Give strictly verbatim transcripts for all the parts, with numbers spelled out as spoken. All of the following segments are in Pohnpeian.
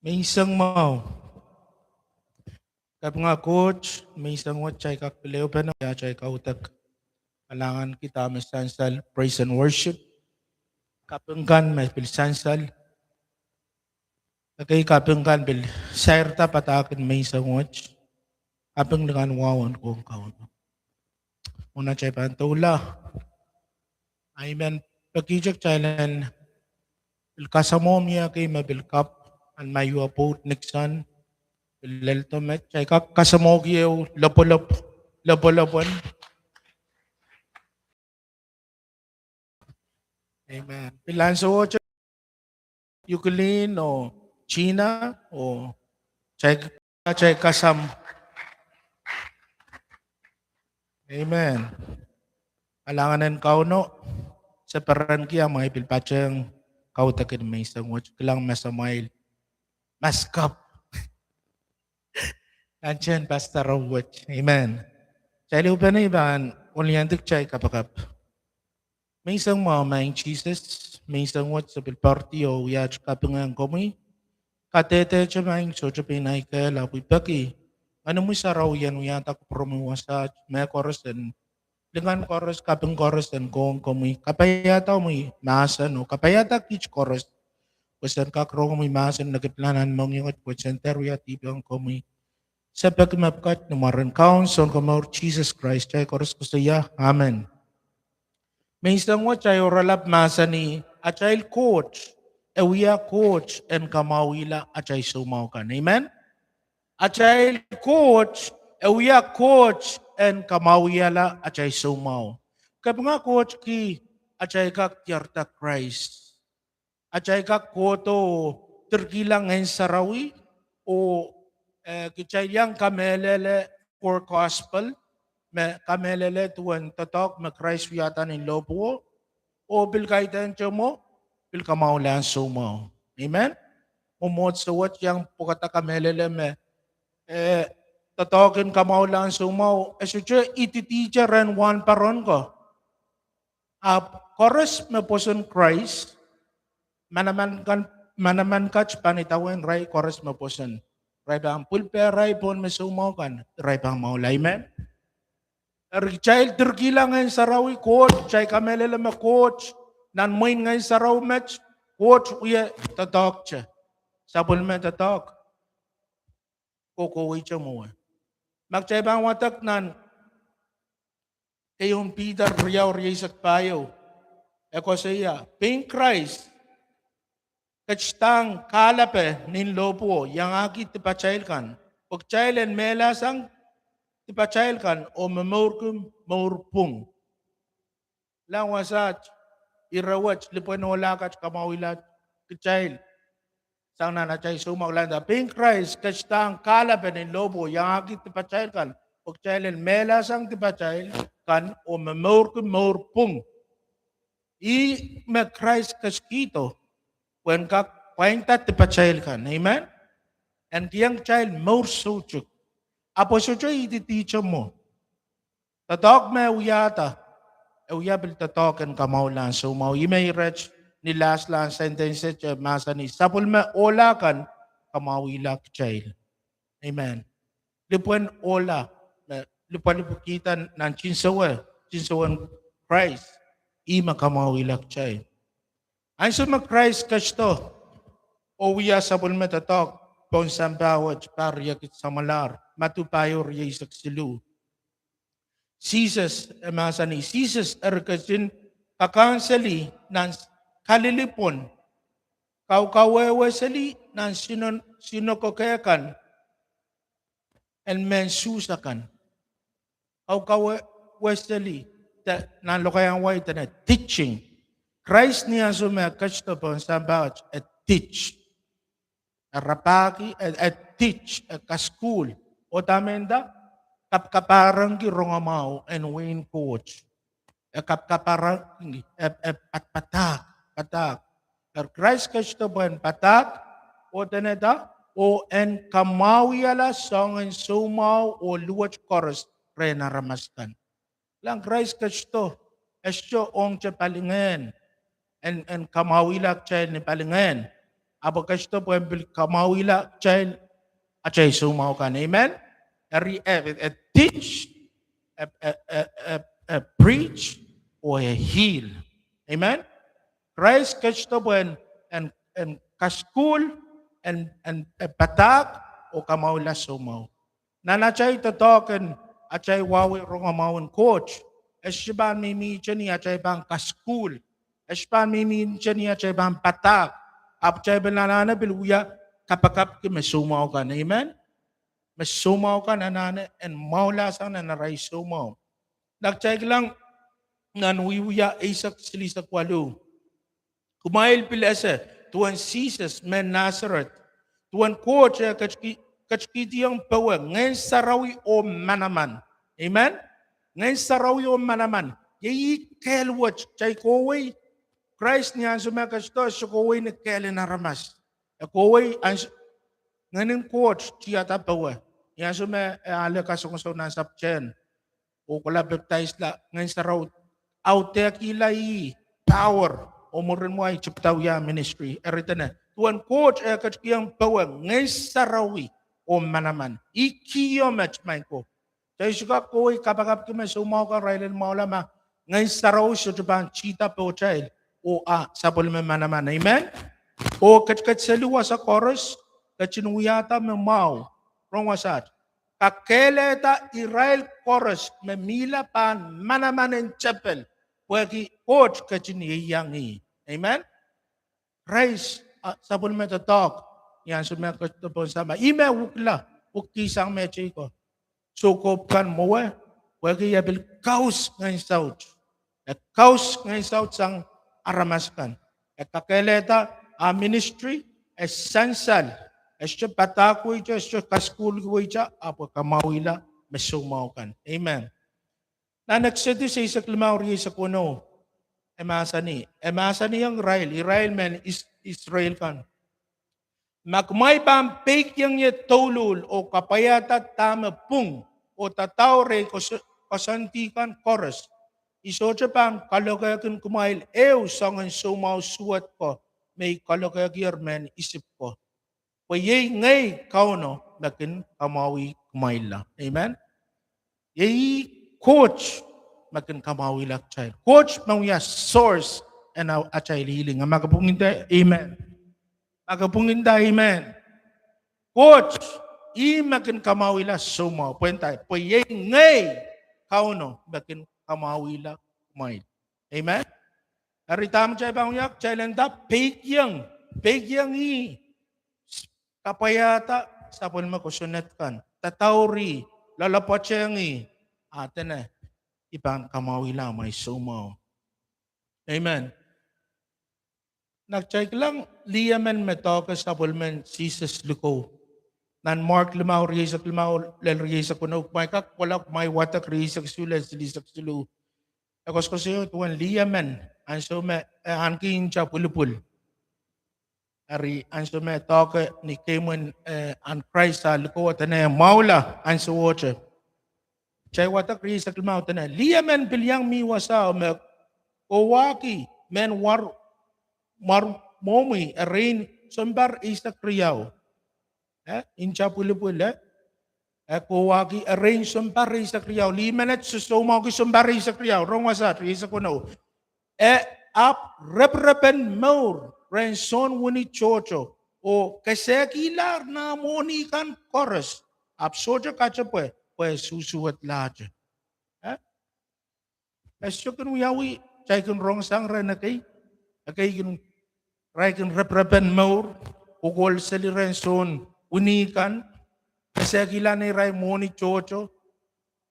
Menseng mwahu. Kapinga Koht, menseng wet kitail kak pil ehupene atail kaudok. Kalahngan kitail me sansal praise and worship. Kaping kan me pil sansal. Ekei kaping kan pil sairada padahk en menseng wet. Kaping lingan wahu en Kauno. Mwohn atail pahn doula, I men pekihte kitail en pil kasamwoh mie kei me pil kapw, Anmaiua Poud Nixon, pil lel doh met, kitail kak kasamwohki ehu lopwolopw, lopwolopwen. Amen. Pil ansowohte Euclid oh Gina oh kitail, kitail kasam. Amen. Kalahngan en Kauno, se perenki amwail pil patehng kaudok en menseng wet, kilang me samwail maskap. Nan tehn Pastor Robert. Amen. Kitail ehupene pahn wiliandi kitail kapakap. Menseng mwahu maing Sises, menseng wet se pil poaridi oh wiahte kaping ong komwi. Kadehdehte maing sohte pein ahi kehl, ahpw I peki Ngenomwi Sarawi en wiahda kupwuromwi wasaht, mehkoaros en lingan koaros, kaping koaros en kohng komwi, kapaiada omwi mahsen oh kapaiada kiht koaros, pwe sen kak rong omwi mahsen likidlahn mohngiong wet, pwe sen dehr wia dihpw ong komwi. Se peki mepwukat ni mwaren Kaun Sounkomour Sises Krais, kitail koaros koasoia, amen. Menseng wet kitail oaralap mahsanih, atail Koht e wia Koht en kamwahwihla atail soumwahu kan. Amen. Atail Koht e wia Koht en kamwahwihala atail soumwahu. Kapinga Koht ki atail kak diarada Krais. Atail kak kohdo oh direkihla Ngehn Sarawi oh, eh, kitail iang kamehlele core gospel, me kamehlele duwen doadoahk me Krais wiahda nin lohpwuo, oh pil kaidehn te mwo, pil kamwahwilahn soumwahu. Amen. Mwomwohdiso wet iang pwukada kamehlele me, eh, doadoahk en kamwahwilahn soumwahu e sohte ididihte rehn wahnpoaron ko. Ahpw koaros me pwoson Krais, manaman kan, manaman kat pahn idawehn irail koaros me pwoson. Irail pahn pwilpehrail pohn me soumwahu kan, irail pahn mwahula. Amen. Eri kitail direkihla Ngehn Sarawi, Koht, kitail kamehlele me Koht, nan mwein Ngehn Sarawi met, Koht wia doadoahkte. Sapwellime doadoahk kohkohweite mwowe. Ma kitail pahn wadek nan keieun Piter riau rieisek pahieu, e koasoia, pein Krais ketidahng kahlape nin lohpwuo iangahki dipatail kan, pwe kitail en mehlasang dipatail kan oh momourki mour pwung. Kilang wasaht, ire wet lipwen ohla kat kamwahwihla kitail sang nan atail soumwahu, kilang da, pein Krais ketidahng kahlape nin lohpwuo iangahki dipatail kan, pwe kitail en mehlasang dipatail kan oh momourki mour pwung. Ih me Krais ketikihdo pwehn kak pwainda dipatail kan. Amen. En kihong kitail mour soutuk. Ahpw e sohte ididihte mwo. Doadoahk me e wiahda, e wia pil doadoahk en kamwahwilahn soumwahu. Ih me iret ni laslahn sentence te mahsanih, sapwellime ohla kan kamwahwihla kitail. Amen. Lipwen ohla, me lipwalipwkihda nan tinsowe, tinsowen Krais, ih me kamwahwihla kitail. Ansou me Krais ketido oh wia sapwellime doadoahk pohn sampah wet, pahr riekid samwalahr, Madiu pahieu rieisek siluh. Sises, e mahsanih, Sises eri ketin kakanseli nan Kalili pwon, kaukawehwehseli nan sinon, sinakoke kan en mehn Suhs akan. Kaukawehwehseli, de nan lokaiahn wai dene teaching. Krais ni ansou me e ketido pohn sampah wet, e teach. E rapahki, e, e teach, e kasukuhl. Oh dahme e nda? Kapkapahrengki rongamwahu en wehin Koht. E kapkapahrengki, e, e padapadahk, padahk. Eri Krais ketido pwehn padahk, oh dene da, oh en kamwahwihala soahngen soumwahu oh luwet koaros rehn aramas kan. Kilang, Krais ketido, e sohte ongete palingehn, en, en kamwahwihla kitail ni palingehn. ahpw e ketido pwehn pil kamwahwihala kitail atail soumwahu kan. Amen. Eri e, e teach, e, e, e, e, e preach, oh e heal. Amen. Krais ketido pwehn en, en kasukuhl, en, en, e padahk, oh kamwahwihala soumwahu. Nan atail doadoahk en atail wahwei rongamwahu en Koht, e sohte pahn mihmihte ni atail pahn kasukuhl. E sohte pahn mihmihte ni atail pahn padahk. Ahpw kitail pil anahne pil wia kapakapki me soumwahu kan. Amen. Me soumwahu kan anahne en mwahula sang nan arail soumwahu. Nan kitail kilang nan Wiewia eisek silihsek waluh, kumwail pil ese duwen Sises mehn Nasaret, duwen Koht eh ketiki-, ketikihdiong powe Ngehn Sarawi oh manaman. Amen. Ngehn Sarawi oh manaman. Iei ih kehl wet. Kitail kohwei Krais ni ansou me e ketido, e sohte kohwei ni kehl en aramas. E kohwei ans-, Ngehnin Koht tiada powe. Ni ansou me e ale kasongosong nan sapwtehn oh kohla pepdaisla, Ngehn Sarawi audehkihla ih power, oh mwurin wai tipida wia ministry. Eri dene duwen Koht eh ketikihong powe Ngehn Sarawi oh manaman. Ih kihong met, maing ko. Kitail sohte kak kohwei kapakapki me soumwahu kan irail en mwahula ma Ngehn Sarawi sohte pahn tihda pohtail oh ah sapwellime manaman. Amen. Oh ketiket seli wasa koaros ketin wiahda me mwahu, rong wasaht, kakehlehda irail koaros me mihla pahn manaman en tepel, pwehki Koht ketin ieiang ih. Amen. Krais, ah, sapwellime doadoahk ni ansou me e ketido pohn sampah, ih me wukla, wukihsang mehteikan ko, soukohp kan mwowe, pwehki e pil kaus ngehn saut. E kaus ngehn saut sang aramas kan. E kakehlehda ah ministry, e sansal, e sohte padahkweite, e sohte kasukuhlkiweite, ahpw e kamwahwihla me soumwahu kan. Amen. Nan Exodus eisek limau rieisek weneu, e mahsanih, e mahsanihong irail, irail mehn Is-, Israel kan, ma kumwail pahn peikiong ie douluhl oh kapwaiada dahme pwung oh dadaur ei koasoandi kan koaros, I sohte pahn kalokehkin kumwail ehu soangen soumwahu suwed ko me I kalokehkier mehn Isip ko. Pwe iei ngehi Kauno me kin kamwahwih kumwailla. Amen. Iei Koht me kin kamwahwihla kitail. Koht me wia source en atail healing. Ma ke pwungin nda amen. Ma ke pwungin nda amen. Koht, ih me kin kamwahwihla soumwahu. Pwe nda, pwe iei ngehi Kauno me kin kamwahwihla kumwail. Amen. Eri dahme kitail pahn wia? Kitail en nda peikiong, peikiong ih, kapwaiada sapwellime kosonned kan, dadaur ih, loalopwoatehng ih, a dene I pahn kamwahwihla amwail soumwahu. Amen. Na kitail kilang lih emen me doahke sapwellimen Sises likou. Nan Mark limau rieisek limau lel rieisek weneu, kumwail kak kohla kumwail wadek rieisek isuh lel silihsek siluh. E koasoakoasoia duwen lih emen ansou me e ahneki nta pwulopwul. Eri ansou me doahke ni keimen, eh, ahn Krais ah likou, dene e mwahula ansowohte. Kitail wadek rieisek limau, dene, lih emen pil iang mi wasao me kohwahki mehn mwahr-, mwahr mwohmwi erein sounpar eisek riau. Eh, nta pwulopwul, eh? E kohwahki erein sounpar eisek riau. Lih menet sosoumwahuki sounpar eisek riau. Rong wasaht, rieisek weneu. E ahpw reprepen mour rehn soun wini tohto oh kesehkihlahr nah mwohni kan koaros, ahpw sohte katepwe, pwe susuwedlahte. Eh? E sohte kin wiawi, kitail kin rong sang rehn ekei, ekei kin, irail kin reprepen mour, kokohla seli rehn soun wini kan, kesehkihla neirail mwohni tohto,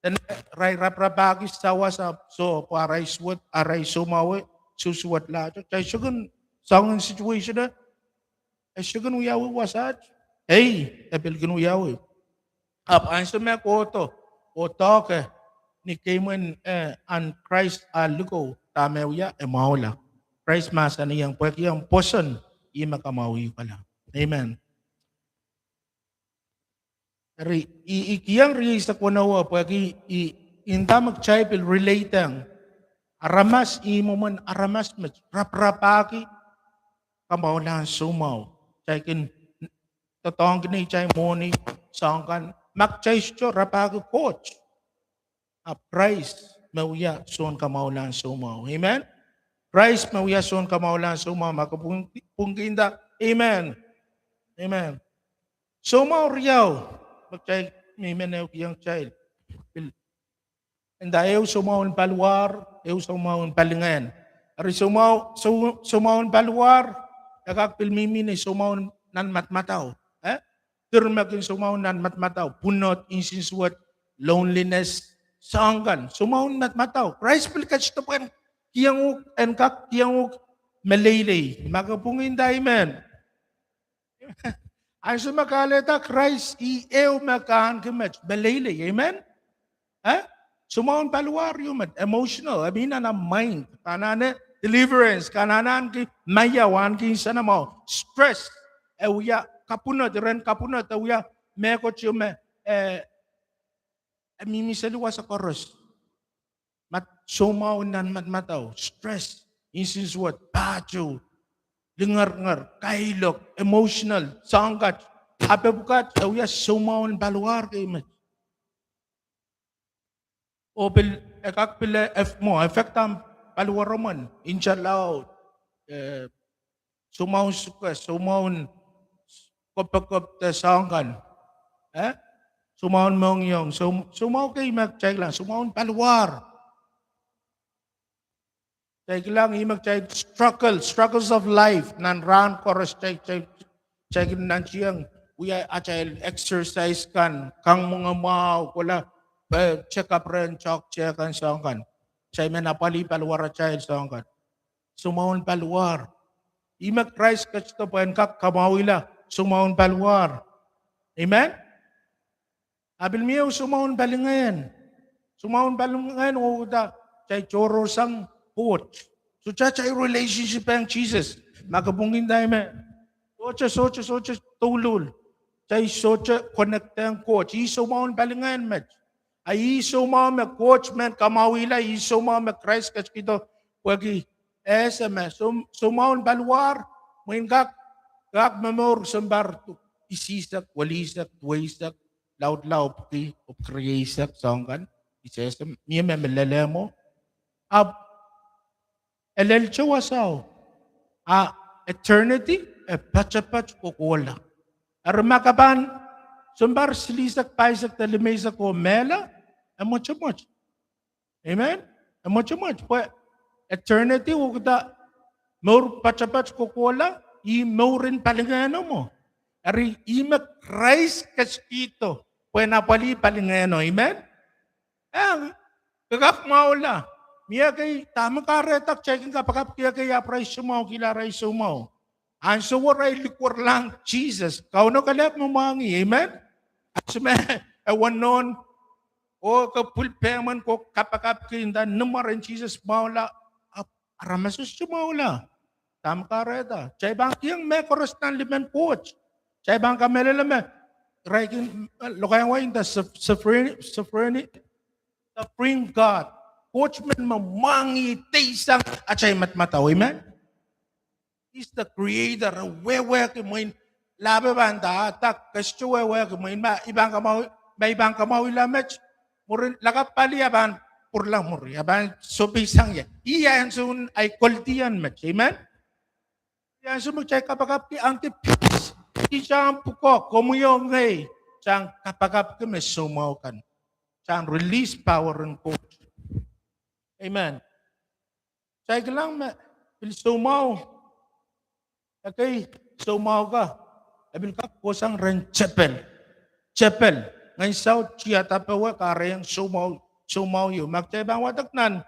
dene irail raparapahki sawas, ahpw soh, pwe arail suwed, arail soumwahu susuwedlahte. Kitail sohte kin, soangen situation e, e sohte kin wiawi wasaht. Ei, e pil kin wiawi. Ahpw ansou me kohdo oh doahke ni keimen, eh, ahn Krais ah likou, dahme wia? E mwahula. Krais mahsanihong, pwehki ong pwoson, ih me kamwahwihukala. Amen. Eri, I, I kihong rieisek weneu pwehki I, I nda me kitail pil relate-eng. Aramas, ih mwomwen aramas me raparapahki kamwahulahn soumwahu. Kitail kin doadoahngki neitail mwohni soahng kan, ma kitail sohte rapahki Koht. Ahpw Krais me wia soun kamwahulahn soumwahu. Amen. Krais me wia soun kamwahulahn soumwahu, ma ke pwungki-, pwungki nda, amen. Amen. Soumwahu riau me kitail mihmi nan ehu kihong kitail. Pil nda ehu soumwahu en paliwar, ehu soumwahu en palingehn. Eri soumwahu, sou-, soumwahu en paliwar, e kak pil mihmi ni soumwahu nan madamadau. Eh? Dirmekin soumwahu nan madamadau, pwunod, nsensuwed, loneliness, soahng kan, soumwahu nan madamadau. Krais pil ketido pwehn kihong uhk, en kak kihong uhk meleilei. Ma ke pwungki nda amen. Ansou me ke alehda Krais, ih ehu me ke ahneki met, meleilei, amen? Eh? Soumwahu en paliwar ieu met, emotional, I mean, nan ahmw mind, ke anahne deliverance, ke anahne ahneki maiau, ahneki nsenamwahu, stress, e wia kapwunod, iren kapwunod, e wia mehkot ieu me, eh, e mihmi seli wasa koaros. Mad-, soumwahu nan madamadau, stress, nsensuwed, pahtou, lingeringer, kailok, emotional, soahng kat, ape pwukat, e wia soumwahu en paliwar kei met. Oh pil, e kak pil, eh, mwo, affect ahmw paliwaromwen, nta laud, eh, soumwahu en suke, soumwahu en kopokop de soahng kan. Eh? Soumwahu en mohngiong, soum-, soumwahu kei me kitail kilang, soumwahu en paliwar. Kitail kilang ih me kitail struggle, struggles of life, nan rahn koaros kitail, kitail, kitail kin nantihong, wia atail exercise kan, kang mwengimwahu, kohla, eh, check up rehn toahk kan, soahng kan. Kitail men apwalih paliwar atail soahng kan. Soumwahu en paliwar. Ih me Krais ketido pwehn kak kamwahwihla soumwahu en paliwar. Amen? A pil mie soumwahu en palingehn. Soumwahu en palingehn, oh kitail tohrohrsang Koht. Sohte atail relationship ong Sises. Ma ke pwungki nda amen. Sohte, sohte, sohte douluhl. Kitail sohte connect ong Koht. Ih soumwahu en palingehn met. A ih soumwahu me Koht men kamwahwihla, ih soumwahu me Krais ketikihdo pwehki e ese me soum-, soumwahu en paliwar, mwein kak, kak momour sounpar isihsek, welihsek, duweisek, laudla, opwiki, opwiki rieisek, soahng kan, I sehse, mie me me lelehmwo. Ahpw e lel te wasao, a eternity e poatopoat kokohla. Eri ma ke pahn sounpar silihsek, pahisek de limeisek oh mehla, e mwotomwot. Amen? E mwotomwot, pwe eternity, oh kitail mour poatopoat kokohla, ih mouren palingehno mwo. Eri ih me Krais ketikihdo pwehn apwalih palingehno. Amen? Eh, ke kak mwahula. Mie kei, dahme kahrehda kitail kin kapakapki ekei ahpw re soumwahukihla, re soumwahu. Ansou wet re likwerlahng Sises, Kauno kelehpw me mwahngih, amen? Ahpw me e wenehn, oh ke pwil pehmwen, ke kapakapki nda ni mwaren Sises mwahula, ahpw aramas sohte mwahula. Dahme kahrehda? Kitail pahn kihong mehkoaros nan limen Koht. Kitail pahn kamehlele me, re kin, eh, lokaiahn wai nda sovereign, sovereign, Supreme God. Koht men me mwahngih, deisang atail madamadau, amen? He's the creator, e wehwehki mwein, lahpe pahn nda, ah, dah ke sohte wehwehki mwein, ma I pahn kamwahu-, ma I pahn kamwahwihla met, mwurin lakapw pali e pahn pwurala mwuri, e pahn sohpeisang ie. Ih ansoun ahi koldian met, amen? Ih ansou me kitail kapakapki ahneki peace. Ih sang pwukoa, komwi oh ngehi, sang kapakapki me soumwahu kan. Sang release power en Koht. Amen. Kitail kilang me pil soumwahu, ekei soumwahu ka, e pil kak kohsang rehn tepel. Tepel, ngehn saut tiada powe kahrehiong soumwahu, soumwahu ieu. Ma kitail pahn wadek nan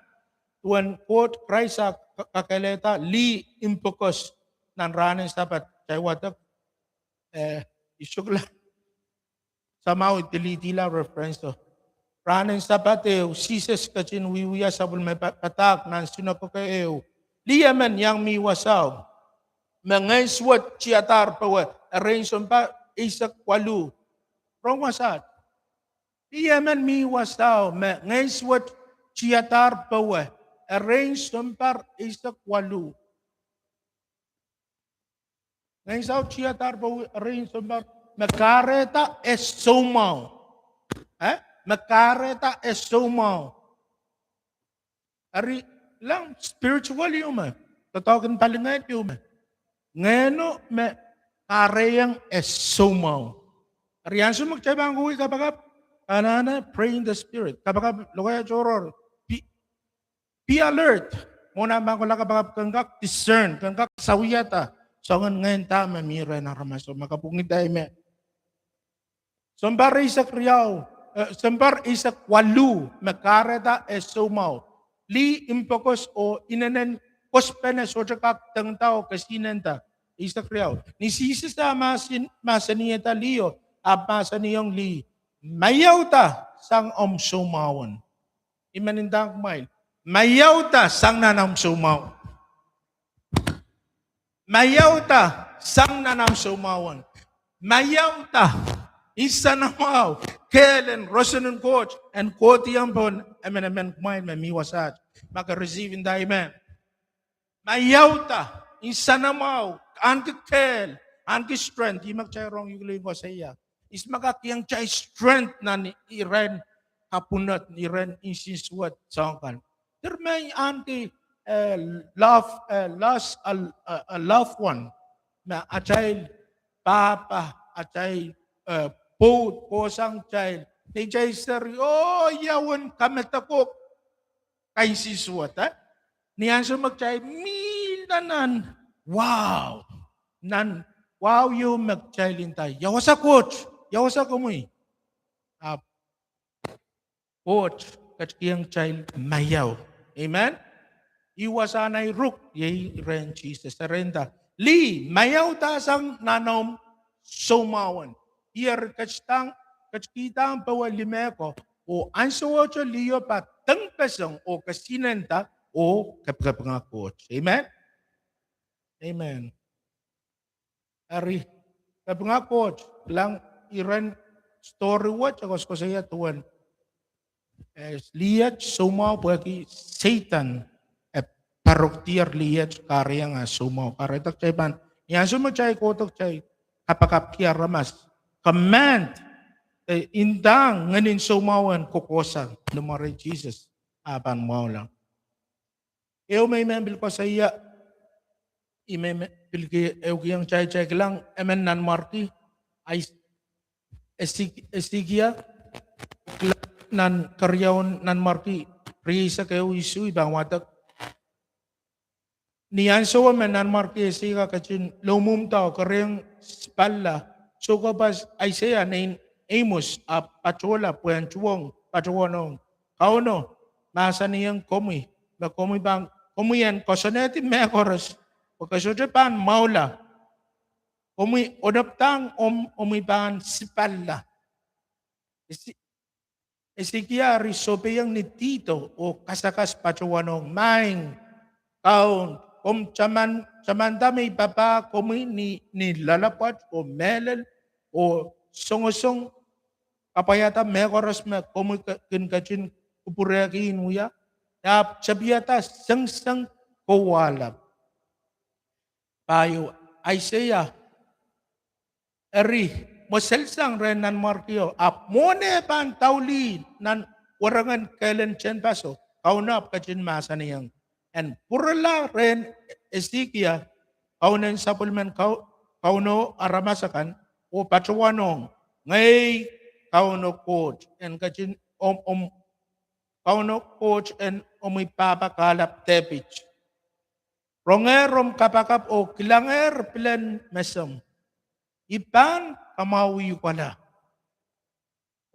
duwen Koht, Krais a ka-, kakehlehda lih impokohs nan rahnen Sapad, kitail wadek, eh, I sohte kak somehow I delete-ihla reference o. Rahnen Sapad ehu, Sises ketin wiewia sapwellime pa-, padahk nan sinakoke ehu. Lih emen iang mi wasao me ngehn suwed tiadahr powe, erein sounpar eisek waluh. Rong wasaht. Lih emen mi wasao me ngehn suwed tiadahr powe, erein sounpar eisek waluh. Ngehn Saut tiadahr pwe erein sounpar me kahrehda e soumwahu. Eh? Me kahrehda e soumwahu. Eri, lang spiritual ieu me, doadoahk en palingehn ieu me, ngehno me kahrehiong e soumwahu. Eri ansou me kitail pahn kohwei kapakap, anahne pray in the spirit. Kapakap lokaia tohrohr. Be, be alert. Mwohn ahmw pahn kohla kapakap, ke en kak discern, ke en kak sawiada soangen ngehn da me mi rehn aramaso, me kapwungida ih me sounpar eisek riau, eh, sounpar eisek waluh me kahrehda e soumwahu. Lih, imwpokos oh inenen kosopene sohte kak dengda oh kesihnenda. Eisek riau. Ni Sises ah mahsen, mahsanihada liho, ahpw mahsanihong lih, maiauda sang omw soumwahu en. I men ndahng kumwail, maiauda sang nan omw soumwahu. Maiauda sang nan omw soumwahu en. Maiauda, insenamwahu, kehl en roson en Koht en kohdiong pohn emenemen kumwail me mi wasaht, ma ke receive nda, amen. Maiauda, insenamwahu, ahneki kehl, ahneki strength, ih me kitail rong uhk lel koasoia. Ihs me kak kihong kitail strength nan irair en kapwunod, irair en nsensuwed soahng kan? Diar me ahneki, eh, love, eh, lost a, a, a loved one. Me atail pahpa, atail, eh, pwoud, kohsang kitail, neitail seri, oh, ia uwen kamedekok, kainsensuwed, eh? Ni ansou me kitail mih nan, nan wahu, nan wahu ieu me kitail nda, ia wasa Koht, ia wasa komwi? Ahpw Koht ketikihong kitail maiau. Amen. Ih wasahn ahi ruk, iei rehn Sises, erein nda, lih, maiauda sang nan omw soumwahu en. Ih eri ketikihda powe limehko, oh ansowohte liho pahn dengpeseng oh kesihnenda oh kepikepinga Koht. Amen. Amen. Eri, kepinga Koht, kilang, iren story wet e koasokoasoia duwen, eh, lihet soumwahu pwehki Sehdan, eh, parokidier lihet, kahrehiong ah soumwahu. Kahrehda kitail pahn, ni ansou me kitail kohdo kitail kapakapki aramas, command, eh, ndahng ngehnin soumwahu en kokohsang, ni mwaren Sises ah pahn mwahula. Ehu me I men pil koasoia, I men pil ki, ehu kihong kitail, kitail kilang emen Nanmwarki, Ais-, Esek-, Esekiel, kilang nan keriaun Nanmwarki rieisek ehu isuh, I pahn wadek. Ni ansouo me Nanmwarki Esekiel ketin lomwomwda oh kerehng sipalla, soukohpa Aiseia nein Amos ahpw patohla pwehn tuhwong, patohwanohng, Kauno mahsanihong komwi, me komwi pahn, komwi en koasoanehdi mehkoaros, pwe ke sohte pahn mwahula. Komwi onopdahng omw, omwi pahn sipalla. Ese-, Esekiel eri sohpeiong ni dihdo oh kasakas patohwanohng, Maing, Kaun, komw taman, tamanda me I papah komwi ni, ni loalopwoat oh mehlel oh songosong, kapwaiada mehkoaros me komwi ke-, kin ketin kupwurehki en wia, e ahpw tepida sengiseng kowahlap. Pahieu, Aiseia eri mweselsang rehn Nanmwarkio, ahpw mwohn eh pahn daulih nan werengen kehlen tehnpaso, Kauno ahpw ketin mahsanihong en pwurala rehn Esekiel, kaunen sapwellimen Kau-, Kauno aramas akan, oh patohwanohng, Ngehi Kauno Koht en ketin omw, omw, Kauno Koht en omwi pahpa kahlap Depit. Rongehr omw kapakap oh kilangehr pilen mesomw. I pahn kamwahwihukala.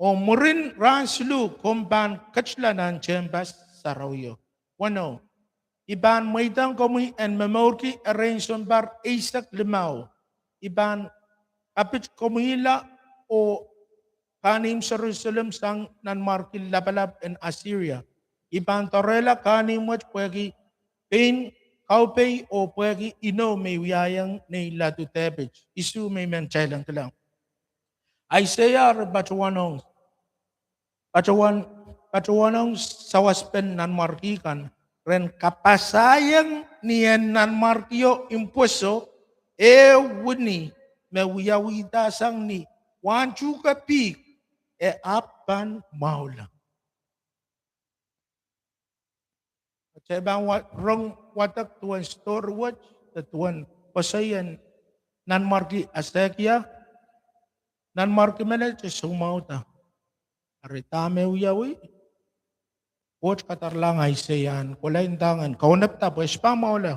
Oh mwurin rahn siluh komw pahn ketila nan tehnpas sarawio. Weneu, I pahn mweidohng komwi en momourki erein sounpar eisek limau. I pahn kapitkomwihla oh kahnimw Serusalem sang Nanmwarki Lapalap en Asiria. I pahn doarehla kahnimw wet pwehki pein kaupei oh pwehki inou me I wiahiong nei ladu Depit. Isuh me I men kitail en kilang. Aiseia eri patohwanohng, patohwan-, patohwanohng sawaspen nanmwarki kan ren kapahsahiong ni en nanmwarkio imweso Ehu wini me wiawihda sang ni wahn tuhke pihk, e ahpw pahn mwahula. Kitail pahn wa-, rong wadek duwen story wet, de duwen koasoien nanmwarki Esekiel, nanmwarki menet e soumwahda. Eri dahme wiawi, Koht kadaralahng Aiseia en kohla ndahng en kaunopada pwe e sohte pahn mwahula,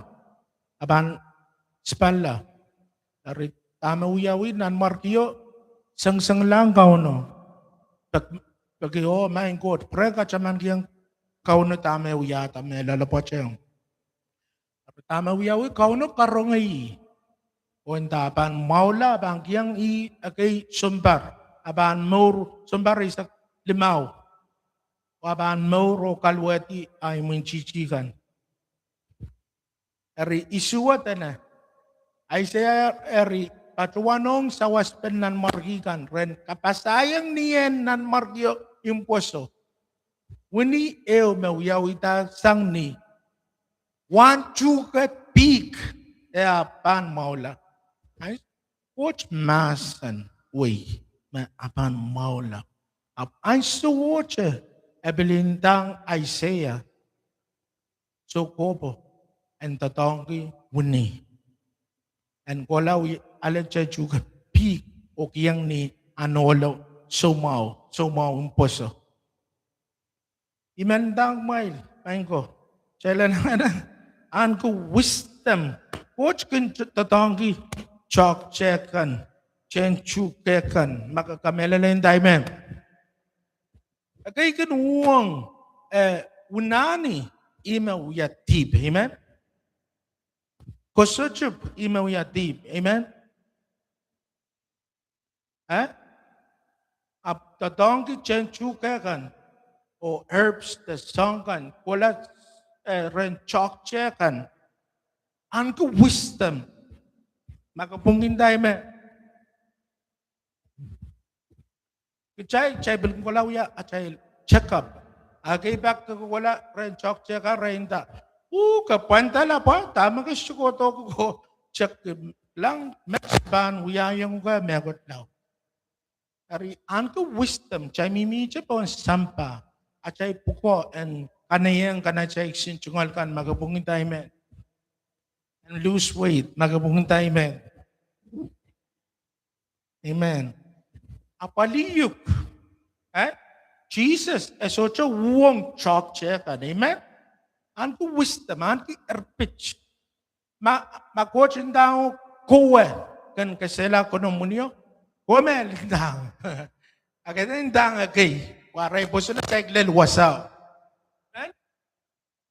a pahn sipalla. Eri dahme wiawi, nanmwarkio sengisengihlahng Kauno. Pek-, peki, oh, Maing Koht, pwehn kataman kihong Kauno dahme wiahda me loalopwoat ong. Eri dahme wiawi, Kauno karongei. Oh nda a pahn mwahula, a pahn kihong ih ekei sounpar, a pahn mour sounpar eisek limau. Oh a pahn mour oh kaluwehdi ahi imwintihti kan. Eri isuh dene, Aiseia eri patohwanohng sawas pen nanmwarki kan ren kapahsahiong ni en nanmwarkio mpwoso. Wini ehu me wiawihda sang ni wahn tuhke pihk, e ahpw pahn mwahula. Koht mahsen wei me a pahn mwahula. Ahpw ansowohte e pil ndahng Aiseia soukohpo en doadoahngki wini. En kohla ale te tuhke pihk oh kihong ni ahn ohlo soumwahu, soumwahu mpwoso. I men ndahng kumwail, Maing Koht, kitail anahne ahneki wisdom. Koht kin doadoahngki toahkte kan, tehn tuhke kan, ma ke kamehlele nda I men. Ekei kin uhwong, eh, unani ih me wia dihp, amen. Koasoatip ih me wia dihp, amen. Eh? Ahpw doadoahngki tehn tuhke kan, oh herbs de soahng kan, kohla, eh, rehn toahkte kan. Ahneki wisdom. Ma ke pwungkin nda I men. Kitail, kitail pil kohla wia atail check up. A ekei pak ke kohla rehn toahkte kan re nda, uh, ke pwandala pwe, dahme ke sohte kohdo, ke check-i, kilang met pahn wiahiong uhk mehkot lao. Eri ahneki wisdom, kitail mihmihte pohn sampah, atail pwukoa en kanaieng kan, atail kisin tungoal kan, ma ke pwungkin nda I men. En lose weight, ma ke pwungkin nda I men. Amen. Ahpw liuk, eh? Sises e sohte uhwong toahkte kan, amen. Ahneki wisdom, ahneki erpit. Ma, ma Koht ndahng kowe ken kesehla komwi ni o, kowe me ndahng. A ke ndahng ekei, wa re pwoson atail lel wasao. Amen.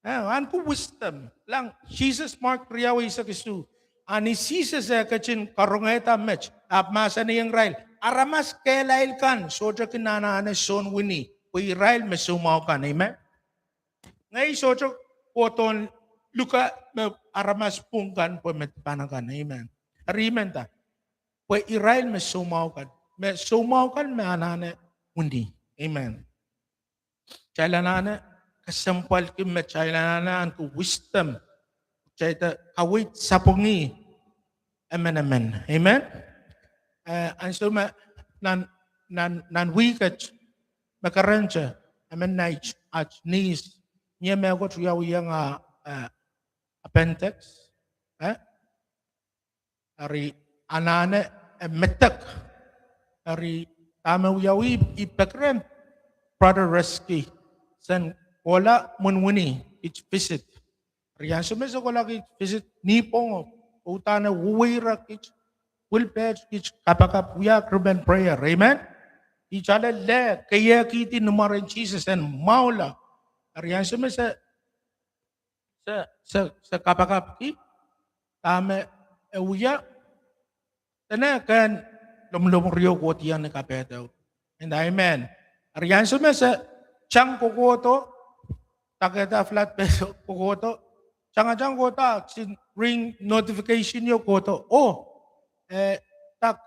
Eh, ahneki wisdom. Kilang Sises, Mark riau eisek isuh. A ni Sises eh ketin karongehda met, ahpw mahsanihong irail, aramas kehlail kan sohte kin anahne soun wini, pwe irail me soumwahu kan, amen. Ngehi sohte kohdohn luke me aramas pwung kan pwe me dipan akan, amen. Eri I men nda, pwe irail me soumwahu kan, me soumwahu kan me anahne wini, amen. Kitail anahne kesempwalki me kitail anahne ahneki wisdom, kitail de kaweid sapwungih emenemen. Amen. Eh, ansou me nan, nan, nan wihket me kerente, emen nait at niece, mie mehkot wiawihong ah, eh, appendix, eh? Eri anahne e medek. Eri dahme wiawi, I peki rehn Brother Reski sen kohla mwohn wini, kiht visit. Eri ansou me se kohla kiht visit, ni pwongo, udahn e weweirek kiht, pwilpehd kiht kapakap, wia group en prayer, amen. Kiht ale leh, keiehkihdi ni mwaren Sises en mwahula. Eri ansou me se se, se, se kapakapki, dahme e wia, dene kehn lomwlomwur ieu kohdiong ni kapehdo. Nda amen. Eri ansou me se tang kokohdo, dakehda flat bed kokohdo, tangatang kohdo, kisin ring notification ieu kohdo. Oh, eh, dak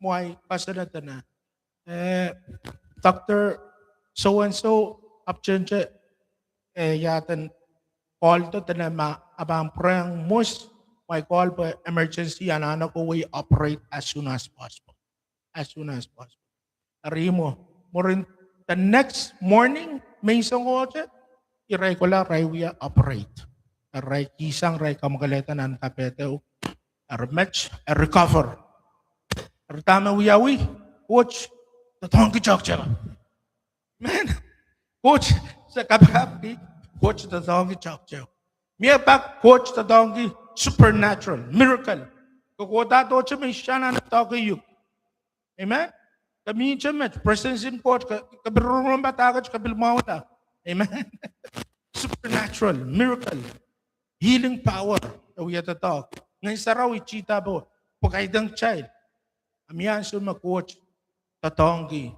mwahi pasene dene, eh, Doctor so and so, apwtehn te, eh, ia eden call do dene ma a pahn pwurehng mwos, Kumwail call pwe emergency, anahne kohwei operate as soon as possible. As soon as possible. Eri mwo, mwurin the next morning, menseng kohte, irail kohla, irail wia operate. Irail kihsang, irail kamwakelehda nan kapehdo. Eri met, eri recover. Eri dahme wiawi, Koht doadoahngki toahkte. Men, Koht, se kapakapki, Koht doadoahngki toahkte. Mie pak Koht doadoahngki supernatural, miracle. Ke kohda dohte me I sansalda doahke uhk. Amen. Ke mihte met, presence en Koht, ke, ke pil rongorong padahk et, ke pil mwahula. Amen. Supernatural, miracle, healing power, e wia doadoahk. Ngehn Sarawi tida pwe, pwe kaidehn kitail. A mie ansou me Koht doadoahngki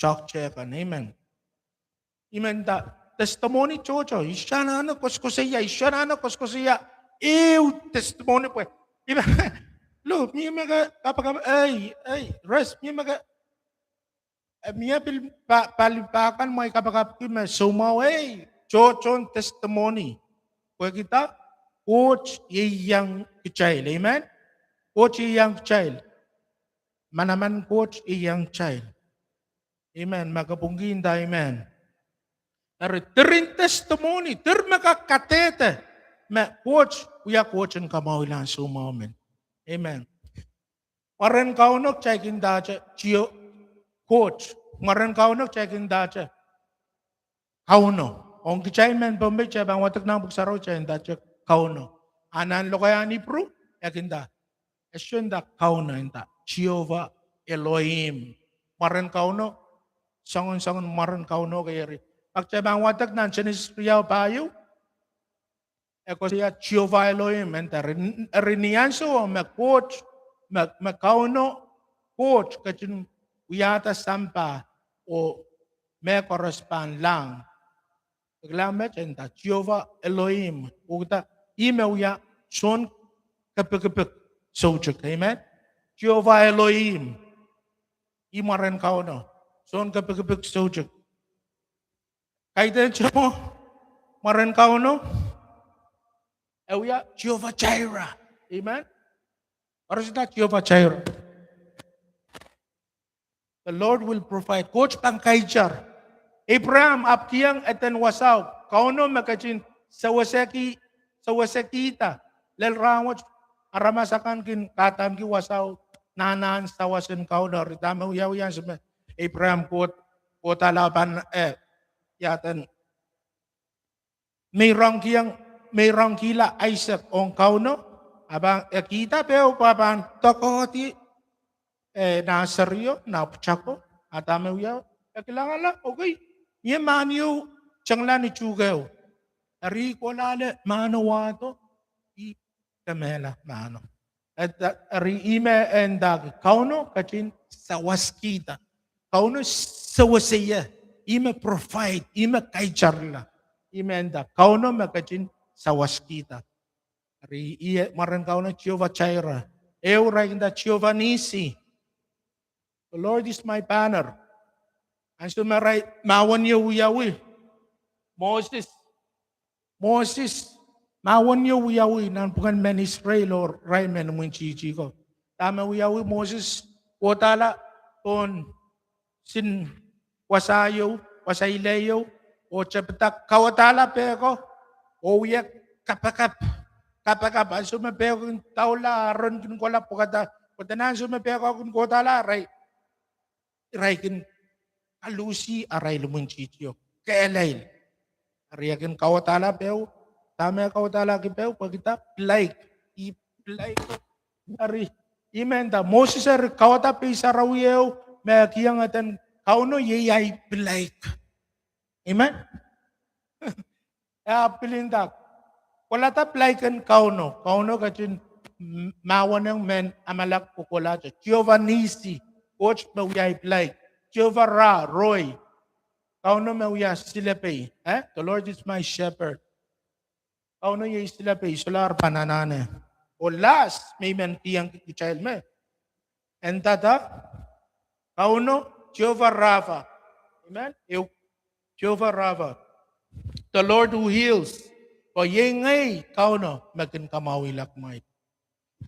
toahkte kan. Amen. I men nda, testimony tohto, I sansalda koasoakoasoia, I sansalda koasoakoasoia, ehu testimony pwe. I men, lo, mie me ke kapakap, ei, ei, res, mie me ke, eh, mie pil pa, pali pahkan me I kapakapki me soumwahu, ei, tohtohn testimony. Pwehki dah, Koht ieiang kitail, amen? Koht ieiang kitail. Manaman Koht ieiang kitail. Amen. Ma ke pwungki nda amen. Eri diren testimony, dir me kak kadehde me Koht wia Koht en kamwahulahn soumwahu men. Amen. Mwaren Kauno kitail kin ndahte Jio-, Koht. Mwaren Kauno kitail kin ndahte Kauno. Ong kitail mehn Pohnpei, kitail pahn wadek nan Pwuhk Sarawi, kitail ndahte Kauno. A nan lokaiahn Ipru, e kin nda, e soh nda Kauno, e nda Jehovah Elohim. Mwaren Kauno, soangen, soangen mwaren Kauno kei eri. Ma kitail pahn wadek nan Senesis riau pahieu, e koasoia Jehovah Elohim, e nda eri, eri ni ansouo me Koht, me, me Kauno Koht ketin wiahda sampah oh mehkoaros pahn lahng. Kilang met e nda Jehovah Elohim, oh kitail, ih me wia soun kepikipik soutuk. Amen. Jehovah Elohim, ih mwaren Kauno, soun kepikipik soutuk. Kaidehn te mwo mwaren Kauno, e wia Jehovah Jireh. Amen. Koaros nda Jehovah Jireh. The Lord will provide. Koht pahn kaitar. Abraham ahpw kihong eden wasao, Kauno me ketin seweseki, sewesekihda. Lel rahnwet, aramas akan kin kahdaneki wasao, nahnahn sawas en Kauno, eri dahme wiawi ansou me Abraham koh-, kohdahla pahn, eh, iaden meirongkihong, meirongkihla Aisek ong Kauno, a pahn, e kihda pwe e pahn doakohdi, eh, nah serio, nah pwutako, a dahme wiawi, e kilangala, okay, mie mahn ieu tengla ni tuhkehu. Eri kohlahte mahno wahdo, ih kemehla mahno. Eri ih me e ndahki Kauno ketin sawaskihda. Kauno sewese ie, ih me provide, ih me kaitarla. Ih me e nda Kauno me ketin sawaskihda. Eri ih mwaren Kauno Jehovah Jireh. Ehu irail kin nda Jehovah Nissi. The Lord is my banner. Ansou me irail mahwen ieu wiawi, Moses, Moses, mahwen ieu wiawi nanpwungen mehn Israel oh irail mehn imwintihti ko. Dahme wiawi, Moses kohdahla pohn sin wasa ieu, wasa ile ieu, oh tepida kauwadahla peh ko, oh wie kapakap, kapakap. Ansou me peh ko kin doula, Aaron kin kohla pwukada, pwe dene ansou me peh ko kin kohdahla, irail irail kin kaluhsih arail imwintihtio kehlail. Eri e kin kauwadahla pehu, dahme e kauwadahlahki pehu, pwehki dah? Pilaik. Ih pilaik. Eri ih me nda Moses eri kauwada pei sarawi ehu me e kihong eden Kauno, iei ahi pilaik. Amen. E ahpw pil nda, kohlahda pilaik en Kauno. Kauno ketin m-, mahwenehng mehn Amalek kokohlahte. Jehovah Nissi, Koht me wia ahi pilaik. Jehovah Ra, Rohi, Kauno me wia silepei. Eh? The Lord is my shepherd. Kauno iei silepei, solahr pahn anahne. Oh last, me I men kihong kitail me, e ndahda Kauno, Jehovah Rapha. Amen. Ehu, Jehovah Rapha, the Lord who heals. Pwe iei ngehi Kauno me kin kamwahwihala kumwail.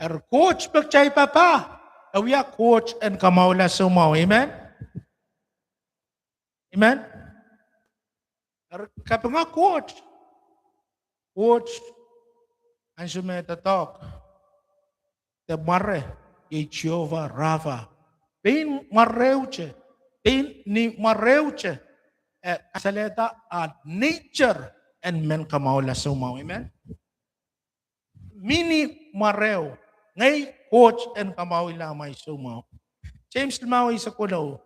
Eri Koht me kitail papah, e wia Koht en kamwahula soumwahu. Amen. Amen. Eri kapinga Koht. Koht, ansou me doadoahk de mware, iei Jehovah Rapha. Pein mwarehute, pein ni mwarehute, e kasalehda ah nature en men kamwahula soumwahu. Amen. Mini mwarehu, ngehi Koht en kamwahula amwail soumwahu. James limau eisek weneu.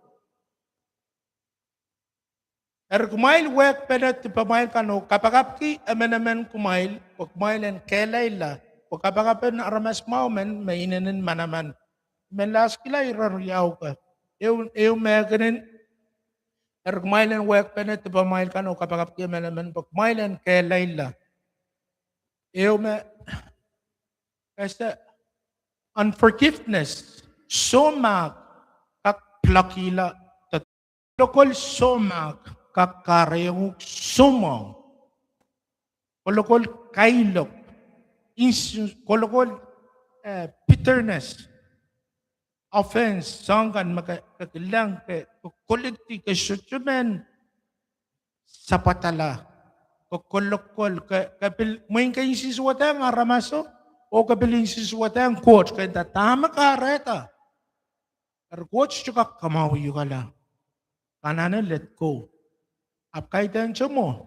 Eri kumwail wehkpene dipamwail kan oh kapakapki emenemen kumwail, pwe kumwail en kehlailla, pwe kapakapen aramas mwahu men me inenen manaman. Men laskila ire riau ka. Ehu, ehu mehkenen, eri kumwail en wehkpene dipamwail kan oh kapakapki emenemen, pwe kumwail en kehlailla. Ehu me, ese, unforgiveness, soumahk, kak pilakihla, kolokol soumahk, kak kahrehiong uhk soumwahu. Kolokol kailok, ins-, kolokol, eh, bitterness, offense, soahng kan me ke, ke kilang ke, ke kolekti ke sohte men sapwadala, ke kolokol, ke, ke pil mwein ke insensuwedehng aramaso, oh ke pil insensuwedehng Koht, ke nda dahme kahrehda. Eri Koht sohte kak kamwahwihala. Ke anahne let go. Ahpw kaidehn te mwo.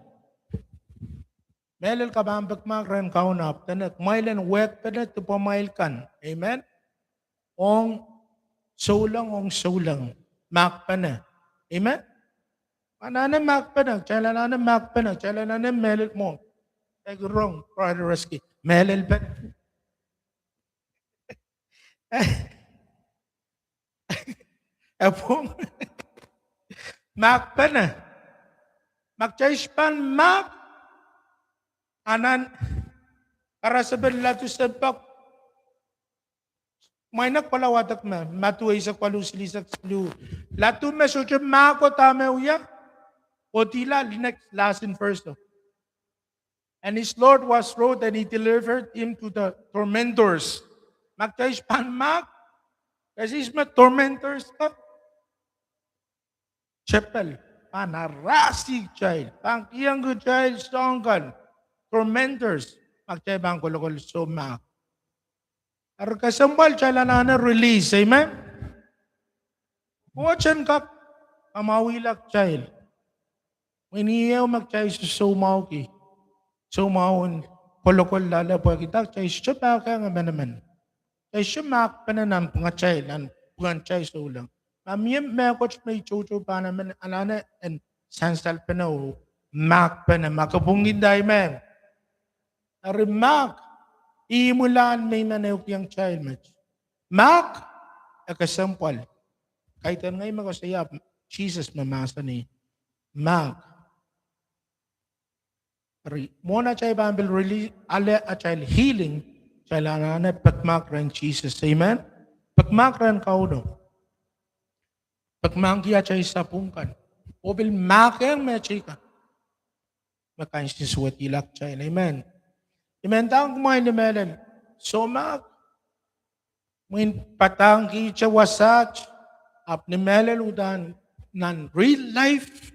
Mehlel ke pahn pekimahk rehn Kauno ahpw dene kumwail en wehkpene dipamwail kan. Amen. Ong souleng, ong souleng. Mahkpene. Amen. Anahne mahkpene, kitail anahne mahkpene, kitail anahne mehlel mwo. Kitail rong, brother Reski, mehlelpene. E pwung. Mahkpene. Ma kitail sohte pahn mahk, anahn karasepen ladu sempoak. Mwain e kohla wadek me, Madiu eisek waluh, silihsek siluh. Ladu me sohte mahk oh dahme wia, kohdihla next last in verse. And his Lord was wroth, and he delivered him to the tormentors. Ma kitail sohte pahn mahk, kitail sohte me tormentors ka. Tepel, pahn arasi kitail, pahn kihong kitail soahng kan, tormentors, ma kitail pahn kolokol soumahk. Eri kesempwal kitail anahne release, amen. Koht en kak kamwahwihla kitail. Mwein ih ehu me kitail sohte soumwahuki. Soumwahu en kolokol loale pwehki dah, kitail sohte mahkehng emenemen. Kitail sohte mahkpene nanpwungatail, nanpwungatail souleng. Ma mie mehkot me I toutou pahn emen, anahne en sansalpene oh mahkpene, ma ke pwungkihda, amen. Eri mahk, imwilahn me I men ehukihong kitail met. Mahk, e kesempwal. Kaidehn ngehi me koasoia, Sises me mahsanih. Mahk. Eri, mwohn atail pahn pil release, ale atail healing, kitail anahne pekimahk rehn Sises, amen. Pekimahk rehn Kauno. Pekimahkki atail sapwung kan. Oh pil mahkehng mehteikan me kansensuwedihla kitail. Amen. I men ndahng kumwail ni mehlel, soumahk, mwein padahngkihte wasaht, ahpw ni mehlel uhdahn nan real life,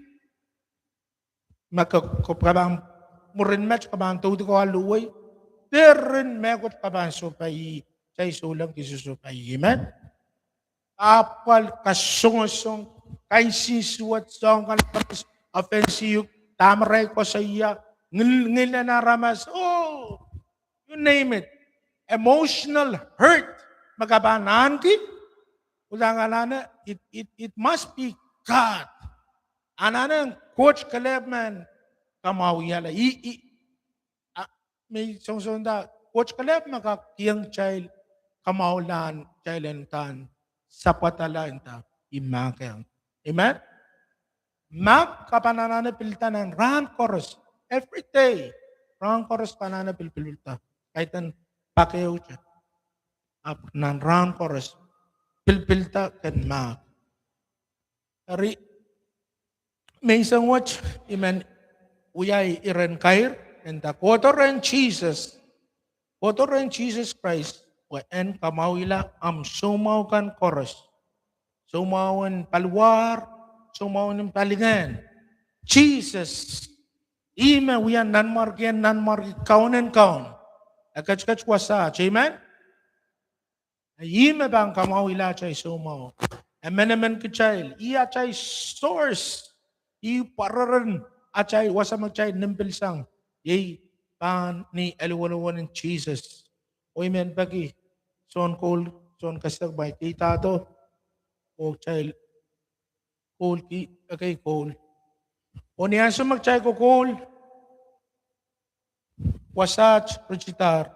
ma ke, ke pahn, mwurin met ke pahn doudikoa luwei, diren mehkot ke pahn sohpai, kitail souleng kiset sohpai, amen. Apwal, kasongosong, kansensuwed, soahng kan, offense uhk, dahme irail koasoia, ngil, ngilen aramas, oh, you name it. Emotional hurt me ke pahn ahneki, uhdahn ke anahne, it, it, it must be God. Anahne Koht kelehpw me kamwahwihala. I, i, a, me I songosong nda, Koht kelehpw me kak kihong kitail kamwahulahn kitail en uhdahn sapwadala nda I mahkehng. Amen. Mahk ke pahn anahne pilda nan rahn koaros. Every day. Rahn koaros ke anahne pilpilda. Kaidehn pak ehute. Ahpw nan rahn koaros pilpilda ken mahk. Eri, menseng wet I men wiahiong iren kair, e nda kohdo rehn Sises. Kohdo rehn Sises Krais. Pwe en kamwahwihala ahmw soumwahu kan koaros. Soumwahu en paliwar, soumwahu en palingehn. Sises, ih me wia Nanmwarkien Nanmwarki, Kaunen Kaun. E ketiket wasaht, amen. Ih me pahn kamwahwihala atail soumwahu. Emenemen kitail, ih atail source. Ih pwareren atail wasa me kitail nim pil sang. Iei pahn ni eluweluwen en Sises. Oh I men peki soun koul, soun kesek ma I keidahdo. Oh kitail koul ki, ekei koul. Oh ni ansou me kitail kokoul, wasaht ritidahr.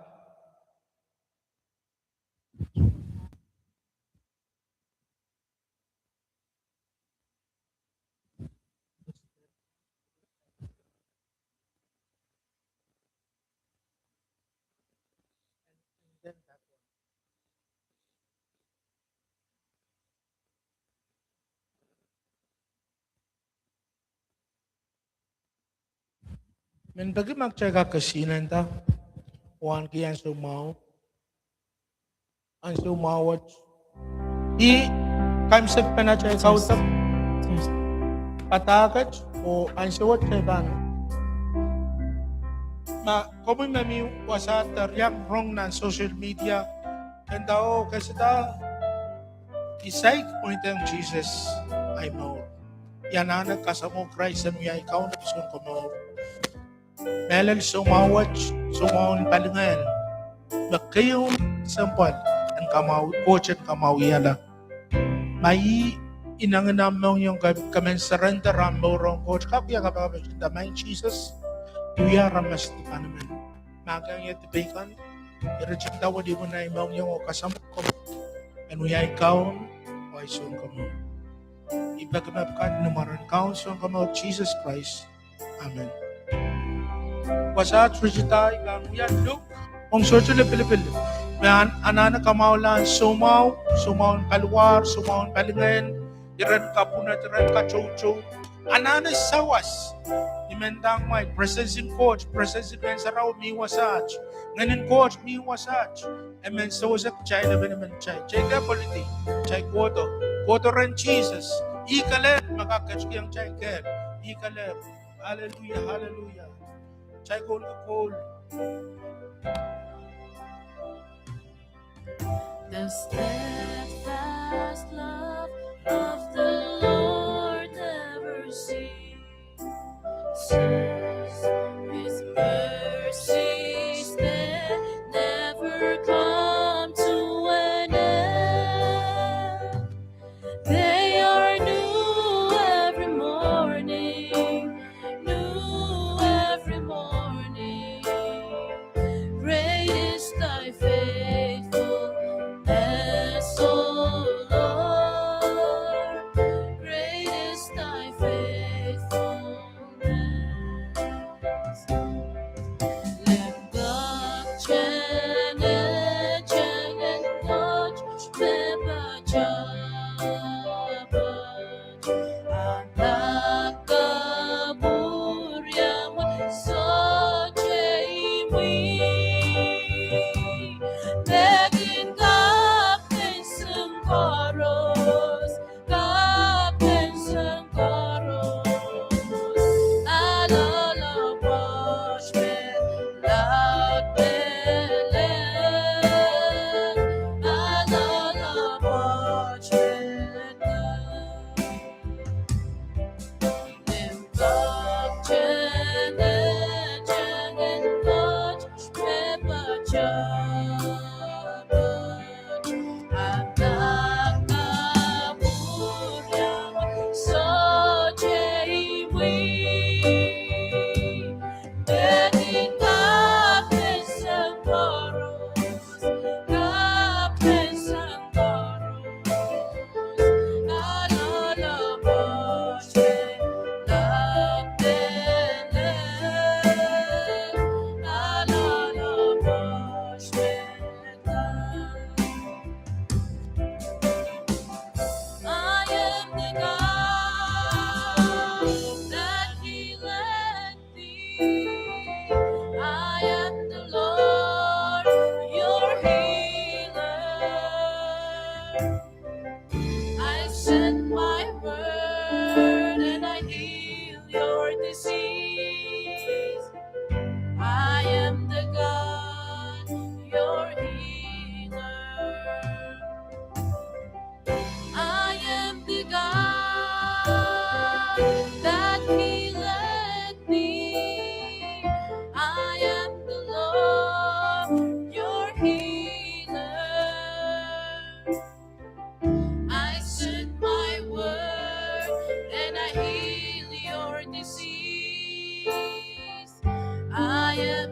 Men peki ma kitail kak kesihnenda, oh ahneki ansou mwahu. Ansou mwahu wet, ih kaimwisekpen atail kaudok padahk wet, oh ansou wet kitail pahn. Ma komwi me mi wasaht de riang rong nan social media, kenda oh kesida, I saik pweidehng Sises ahi mour. I anahne kasamwo Krais en wia ahi Kaun oh Sounkomour. Mehlel soumwahu wet, soumwahu en palingehn, me keieun sempwal en kamwahu, Koht en kamwahwihala. Ma ih inengen ahmw mohngiong, ke, ke men surrender ahmw mour ong Koht, kak wia kapakap, nda, Maing Sises, I wia aramas dipan emen. Mahkohng ie dipei kan, ire nda welimen ahi mohngiong oh kasamwo komwi en wia ahi Kaun oh ahi Sounkomour. I peki me pwukat ni mwaren Kaun Sounkomour Sises Krais. Amen. Wasaht ritidahr I pahn wia Luk ong sohte lipilipil, me anahne kamwahwihala ahn soumwahu, soumwahu en paliwar, soumwahu en palingehn, iren kapwunod, iren katoutou. Anahne sawas. I men ndahng kumwail, presence en Koht, presence en Ngehn Sarawi mi wasaht. Ngehn en Koht mi wasaht. E men sewese kitail, emenemen kitail. Kitail kehlail polidi, kitail kohdo, kohdo rehn Sises. Ih kelehpw me kak ketikihong kitail kehl. Ih kelehpw. Hallelujah, hallelujah. Kitail koul, koul. The steadfast love of the Lord never ceases. His mercies, they never come to an end. They are new every morning, new every morning. Great is thy faithfulness, O Lord.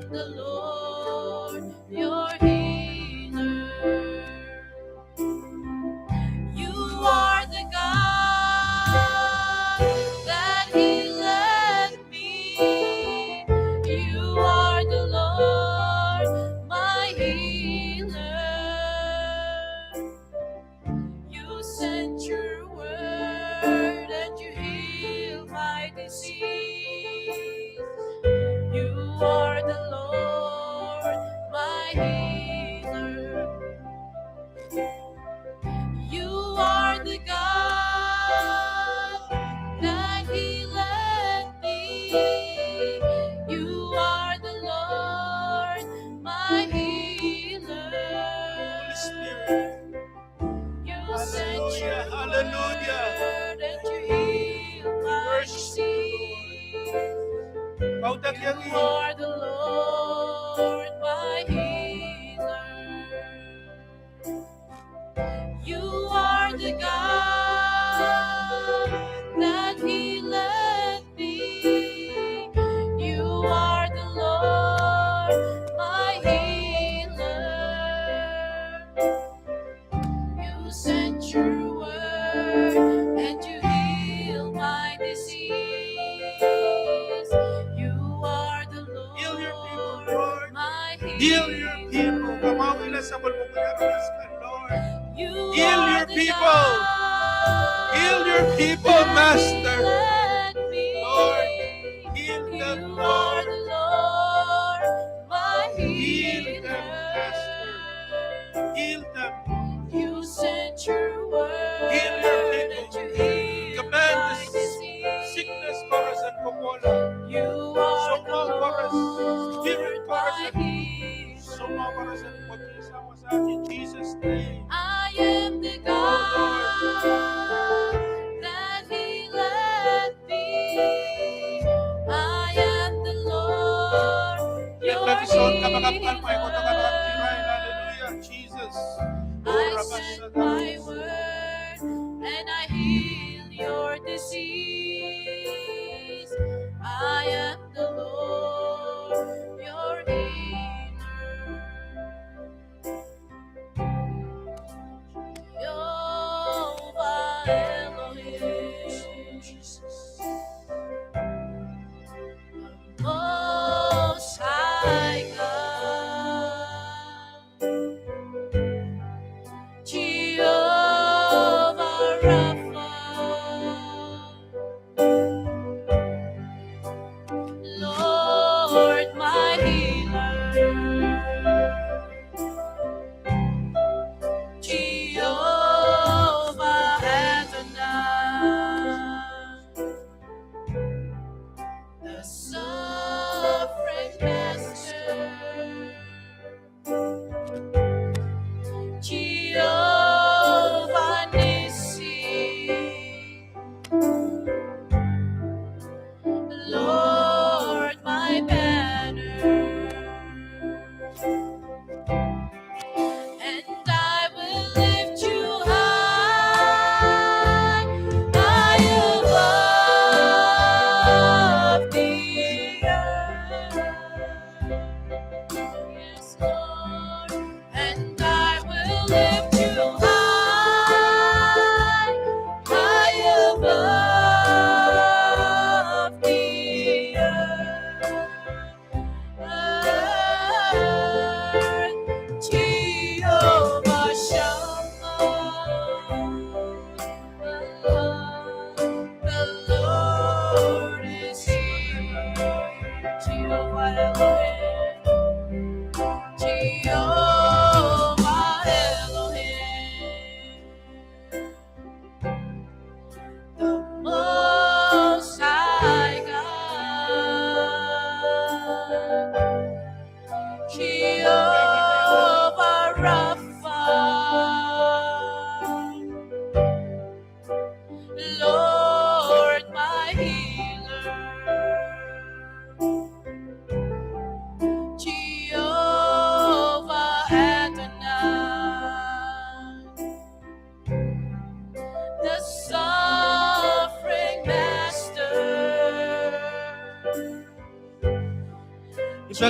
the Lord your healer. You are the God that healeth me. You are the Lord, my healer. You sent your word and you heal my disease. You are the Lord, my healer. You are the God that healeth thee. You are the Lord, my healer. Holy Spirit. You sent your word and you heal my disease. You are the Lord, my healer. You are the God that healeth thee. You are the Lord, my healer. You sent your word and you heal my disease. You are the Lord, my healer. Heal your people, Lord. Heal your people. Kamwahwihla sapwellimomwi aramas kan, Lord. Heal your people. Heal your people, Master. Lord, heal them, Lord. Heal them, Master. Heal them. Heal your people. Command the sickness koaros en kohkohla. Soumwahu koaros, spirit koaros, soumwahu koaros en kohkohla. In Jesus' name. I am the God that healeth thee. I am the Lord, your healer. Hallelujah, Jesus. I send my word and I heal your disease. I am the Lord, your healer. Jehovah Elohim, Most High God, Jehovah Rapha, Lord, my healer, Jehovah Adonai, the sovereign master, Jehovah Nissi, Lord, my banner, and I will lift you high, high above the earth. Yes, Lord. And I will lift you high, high above the earth. Jehovah Shammah, the Lord is here. Jehovah Elohim, Jehovah Elohim, the Most High God, Jehovah Rapha, Lord, my healer, Jehovah Adonai, the sovereign master, I pek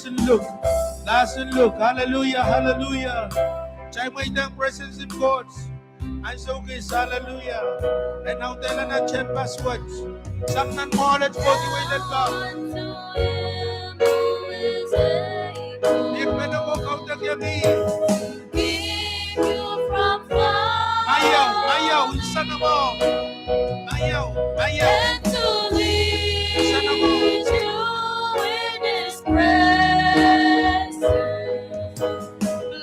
Look. Last look. Hallelujah, hallelujah. Kitail mweidohng presence en Koht. Ansou kis, hallelujah. E audehlahte nan tehnpas wet. Sang nan mwoahl et pwehki weilel pahn. Ekmene wo kaudok iemi. Aiau, aiau, nsenamwahu. Aiau, aiau. Nsenamwahu.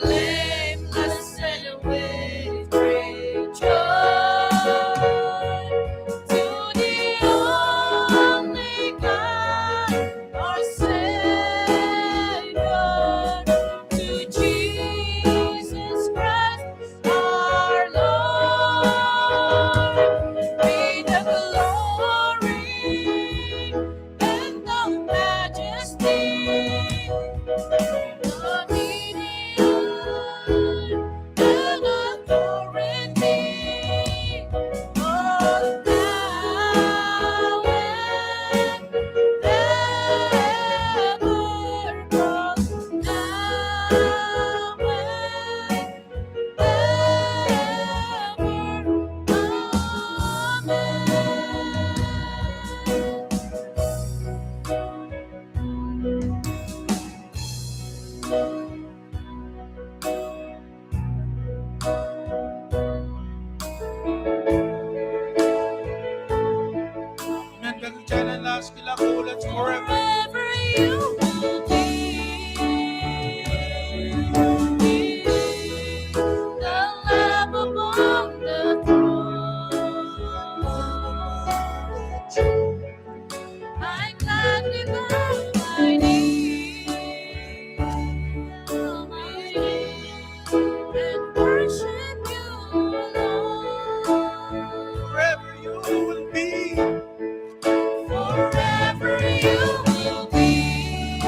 Blameless and with great joy, to the only God, our Savior, to Jesus Christ, our Lord, be the glory and the majesty, dominion and authority, both now and ever, both now and ever. Amen. Amen. Peki kitail en last kilang, oh, let's forever. Forever you will be in the lap upon the throne. I gladly bow my knee, my knee, and worship you, Lord. Forever you will be. Forever you will be.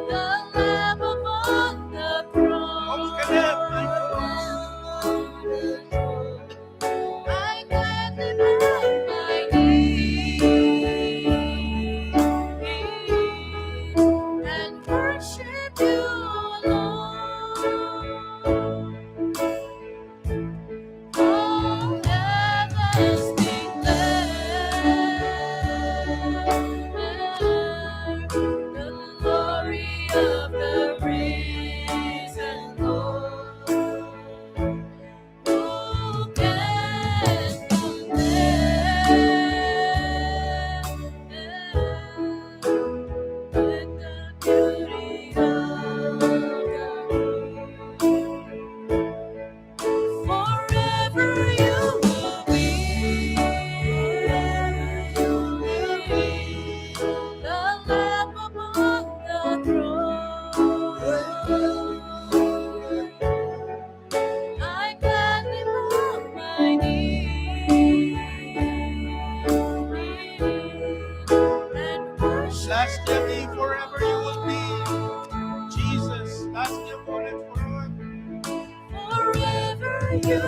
The Lamb upon the throne. I gladly bow my knee and worship you, Lord. All heavens declare the glory of the risen Lord. Who can compare with the beauty of the King? Forever you will be, forever you will be the Lamb upon the throne. I gladly bow my knee and worship. Last year, forever you will be. Jesus, last year, forever. Forever you